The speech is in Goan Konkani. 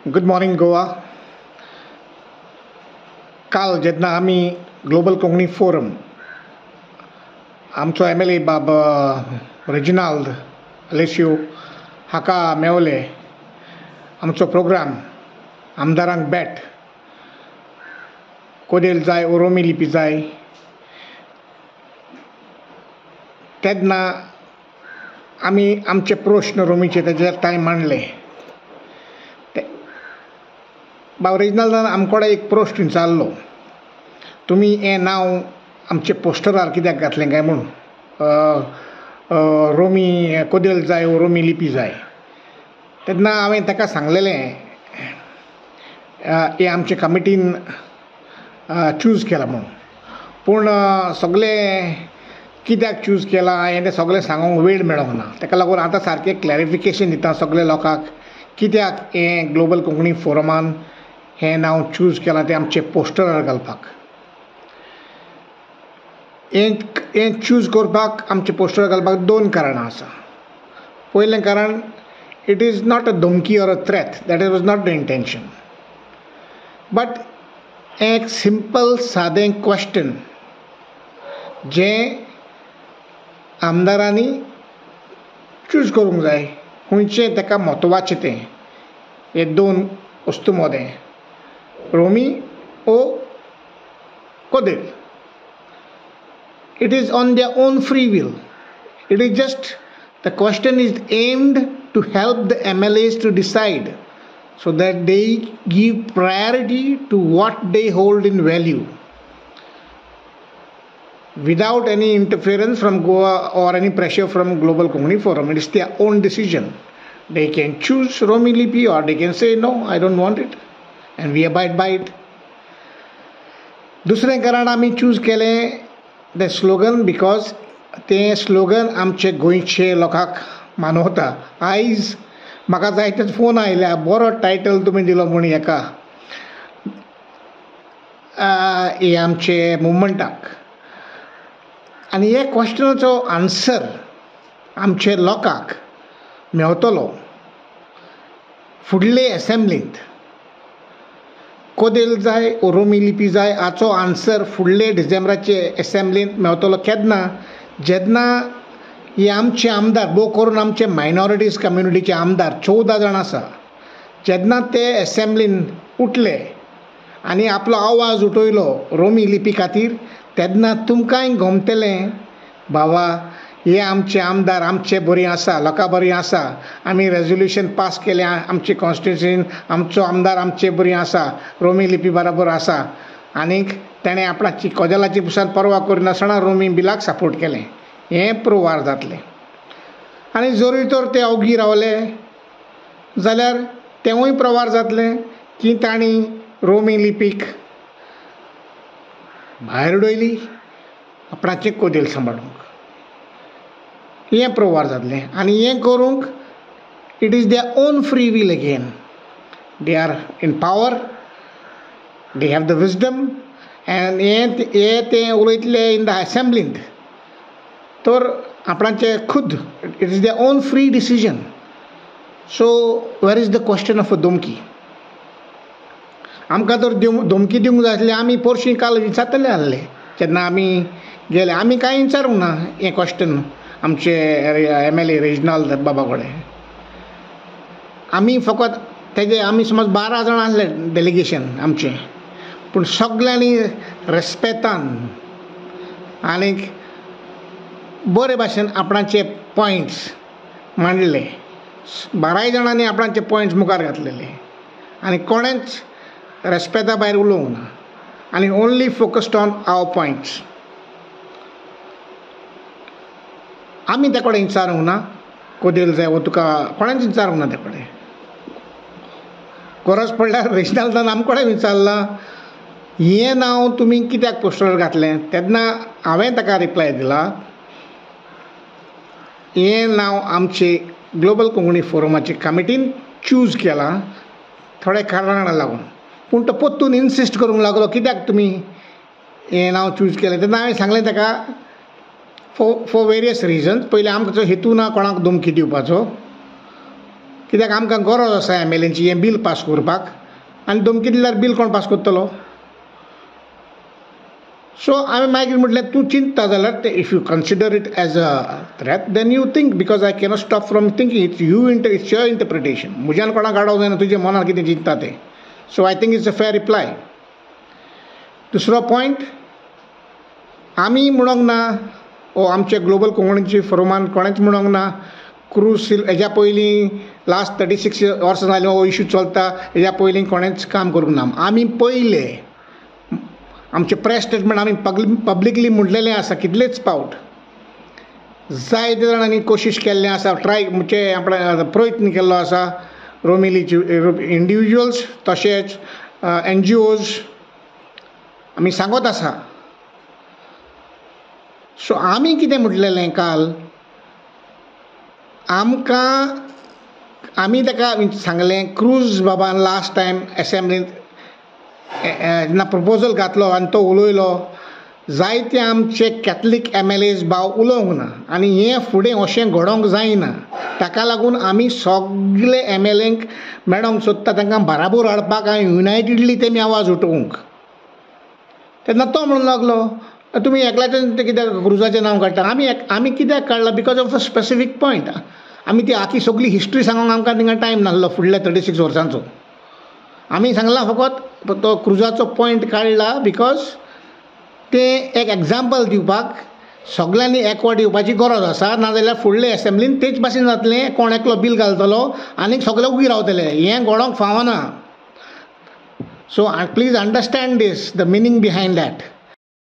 Good morning Goa. काल जेन्ना आमी ग्लोबल कोंकणी फोरम आमचो एम एल ए बाब रेजिनाल्द आलेसियो हाका मेवले, आमचो प्रोग्राम आमदारांक भेट, कोदेल जाय वो रोमी लिपी जाय, तेन्ना आमी आमचे प्रश्न रोमीचे तेजेर तांणी मांडले. बाब रेजिनाल्दान आमचे कडेन एक प्रश्न विचारलो, तुमी हें नांव आमचे पोस्टरार कित्याक घातलें काय म्हूण, रोमी कोदेल जाय वो रोमी लिपी जाय. तेन्ना हांवें ताका सांगलेलें हें आमचे कमिटीन चूज केलां म्हूण, पूण सगळें कित्याक चूज केलां हें तें सगळें सांगूंक वेळ मेळोंक ना. ताका लागून आतां सारकें क्लॅरिफिकेशन दिता सगळे लोकांक कित्याक हें ग्लोबल कोंकणी फोरमान हें नांव चूज केलां तें आमचे पोस्टरार घालपाक. हें चूज करपाक आमचे पोस्टर घालपाक दोन कारणां आसा. पयलें कारण, it is not a धमकी or a threat, that is was not the intention, but हें एक सिंपल सादें क्वेश्चन जें आमदारांनी चूज करूंक जाय, खंयचें ताका म्हत्वाचें तें हे दोन वस्तू मदें, रोमी ओ कोदेल. It is on their own free will. It is just the question is aimed to help the MLAs to decide so that they give priority to what they hold in value without any interference from Goa or any pressure from Global Konkani Forum. It is their own decision. They can choose Romi Lipi or they can say no, I don't want it, and we abide by it. दुसरें कारण आमी चूज केलें the slogan because तें स्लोगन आमचे गोंयचे लोकांक मानवता. आयज म्हाका जायतेच फोन आयल्या, बरो टायटल तुमी दिलो म्हूण हेका हे आमचे मुवमेंटाक. आनी हे क्वेश्चनाचो आन्सर आमचे लोकांक मेवतलो फुडले एसेंब्लींत. कोदेल जाय वो रोमी लिपी जाय हाचो आन्सर फुडले डिसेंबराचे एसेंब्लींत मेवतलो. केन्ना? जेन्ना हे आमचे आमदार, भोव करून आमचे मायनॉरिटीज कम्युनिटीचे आमदार 14 जाण आसा, जेन्ना ते एसेंब्लीन उठले आनी आपलो आवाज उठयलो रोमी लिपी खातीर, तेन्ना तुमकांय गमतलें बाबा हे आमचे आमदार आमचे बरी आसा, लोकां बरी आसा, आमी रेजोल्युशन पास केलें आमचे कॉन्स्टिट्युएन्सीन, आमचो आमदार आमचे बरी आसा, रोमी लिपी बराबर आसा, आनीक तेणें आपणाची कोदेलाची पसून पर्वा करिनासतना रोमी बिलाक सपोर्ट केलें, हें प्रोवार जातलें. आनी जरूय तर ते ओगी रावले जाल्यार तेवूय प्रवार जातलें की तांणी रोमी लिपीक भायर उडयली आपणाचें कोदेल सांबाळूंक, हें प्रोवार जातलें. आनी हें करूंक it is their own free will again. They are in power, they have the wisdom, and हें तें उलयतले इन the एसेंब्लींत तर आपणाचें खुद it is their own free decision. So where is the question of a धमकी? आमकां तर धमकी दिवंक जाय आसली, आमी पोरशी काल विचारतले आसले जेन्ना आमी गेले, आमी कांय विचारूंक ना हें क्वेश्चन आमचे एम एल ए रेजिनाल्द बाबा कडेन. आमी फकत तेजे आमी समज 12 जाण आसले डेलिगेशन आमचें, पूण सगल्यांनी रेस्पेतान आनीक बरे भाशेन आपणाचे पॉयंट्स मांडले. 12 जाणांनी आपणाचे पॉयंट्स मुखार घातलेले आनी कोणेंच रेस्पेता भायर उलोवंक ना, आनी only focused on our points. आमी त्या कडेन विचारूंक ना कोदेल जाय वो तुका, कोणेंच विचारूंक ना त्या कडेन. गरज पडल्यार रेजिनाल्दान आमचे कडेन विचारलां हें नांव तुमी कित्याक पोस्टर घातलें, तेन्ना हांवें ताका रिप्लाय दिला हें नांव आमचे ग्लोबल कोंकणी फोरमाचे कमिटीन चूज केलां थोड्या कारणां लागून, पूण तो परतून इन्सिस्ट करूंक लागलो कित्याक तुमी हें नांव चूज केलें. तेन्ना हांवें सांगलें ताका फॉर वेरियस रिजन्स. पयलीं आमचो हेतू ना कोणाक धमकी दिवपाचो, कित्याक आमकां गरज आसा एम एल एची हें बील पास करपाक आनी धमकी दिल्यार बील कोण पास करतलो. सो हांवें मागीर म्हटलें तूं चिंतता जाल्यार तें if you consider it as a threat then you think, because I cannot stop from thinking. It's you it's your interpretation. म्हज्यान कोणाक आडोवंक जायना तुज्या मनान कितें चिंतता तें. So I think it's a fair reply. दुसरो पॉयंट, आमी म्हणोंक ना ओ आमचे ग्लोबल कोंकणीची फोरमान कोणेंच म्हणोंक ना क्रूज हेज्या पयलीं लास्ट 36 वर्सां जालीं हो इशू चलता, हेज्या पयलीं कोणेंच काम करूंक ना. आमी पयले आमचें प्रेस स्टेटमेंट आमी पब्लिकली म्हणलेलें आसा कितलेच पावट, जायते जाणांनी कोशिश केल्लें आसा, ट्राय म्हणजे आपणें प्रयत्न केल्लो आसा रोमिलीची इंडिविज्युअल्स तशेंच एन जी ओज आमी सांगत आसा. सो आमी कितें म्हटलेलें काल, आमकां आमी ताका सांगलें क्रूज बाबान लास्ट टायम एसेंब्लींत जेन्ना प्रपोजल घातलो आनी तो उलयलो, जायते आमचे कॅथलीक एम एल एज भाव उलोवंक ना आनी हें फुडें अशें घडोवंक जायना. ताका लागून आमी सगले एम एल एंक मेळोंक सोदता, तांकां बराबर हाडपाक आनी युनायटेडली तेमी आवाज उठोवंक. तेन्ना तो म्हणूंक लागलो तुमी एकल्याचें कित्याक क्रुजाचें नांव काडटा. आमी कित्याक काडलां because of a specific point. आमी ती आखी सगली हिस्ट्री सांगूंक आमकां थिंगा टायम नासलो फुडल्या 36 वर्सांचो. आमी सांगलां फकत तो क्रुजाचो पॉयंट काडला because तें एक एग्जाम्पल दिवपाक सगल्यांनी एकवट येवपाची गरज आसा, नाजाल्यार फुडले एसेंब्लीन तेच भाशेन जातलें, कोण एकलो बील घालतलो आनी सगळे उगी रावतले. हें घडोवंक फावना. So please understand this, the meaning behind that.